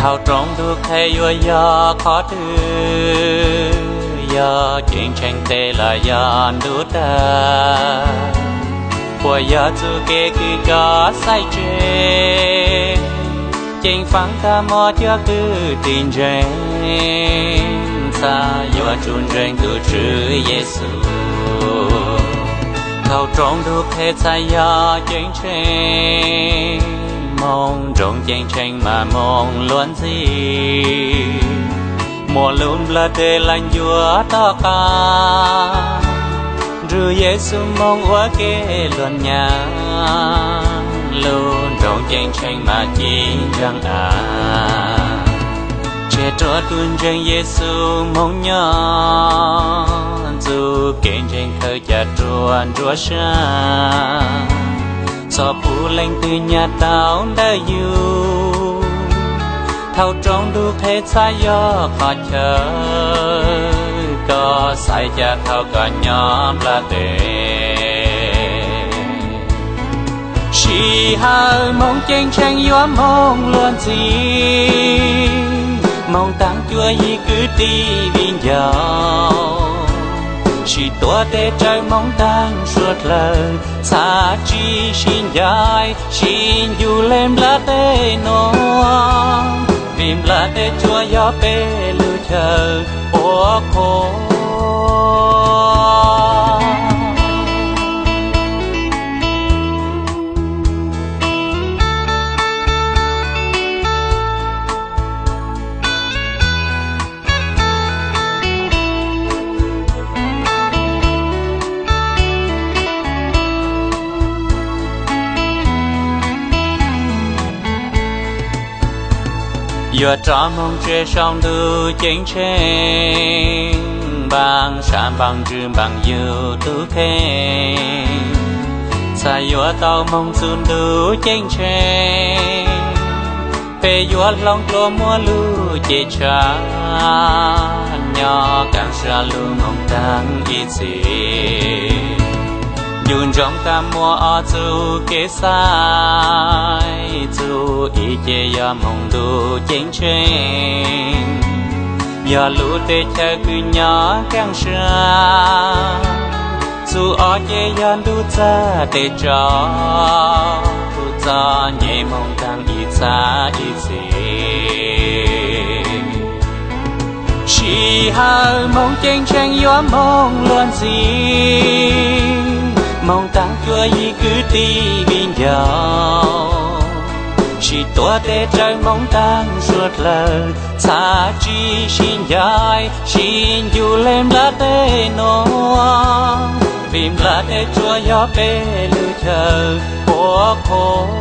Thaum rooj ntuj qhe yuav yog qhov twg, yog ceeb tsheej tes los yog ntuj tawg, puas yog txuj kev kws koj xaiv tseg? Ceev faj tag mog cov kwv tij ntseeg, txhaj yuav tsum ntseeg tus Tswv Yexus. Thaum rooj ntuj qhe txhaj yog ceeb tsheej, moog nroog ceeb tsheej mas moog luag ntxhi, muaj lub nplajteb laj ncuav tom qab, nrug Yexus moog ua ke luag nyab, lub nroog ceeb tsheej mas ci ntseeg av. Tseg rua tug ntseeg Yexus moog nyob, txuj kev ntseeg khaws ca rua nruab sab, txhob pub leej twg nyam tau ntawm yug. Thaum rooj ntuj qhe txhaj yog qhov chaw, koj xaiv ca thaum koj nyob nplajteb. Sij hawm moog ceeb tsheej yuav moog luag ntxhi, moog taag cuab yig kwv tij viv ncaus, sib tuav tes raws moog taag suav dlawg, txhaj tsi sib ncaim sib ncu le nplajteb nuav, vim nplajteb tsuas yog peb lub chaw ua qhuas. Yuav rov moog tseg saum ntuj ceeb tsheej, npaaj sab npaaj ntsws npaaj yug tug kheej, txhaj yuav tau moog txug ntuj ceeb tsheej. Peb yuav hloov dlua muaj lub cev tshav, nyob kaaj sab lug moog taag ib txhis. Ncu ntsoov taag muaj ob txuj kev xaiv, txuj ib ce yog moog ntuj ceeb tsheej, yog lub teb chaws kws nyob kaaj sab. Txuj ob ce yog ntuj txag tes tsau, txuj txom nyem moog taag ib txhab ib txhis. Sij hawm moog ceeb tsheej yuav moog luag ntxhi, moog taag cuab yig kwv tij viv ncaus, sib tuav tes raws moog taag suav dlawg, txhaj tsi sib ncaim sib ncu le nplajteb nuav, vim nplajteb tsuas yog peb lub chaw ua qhuas.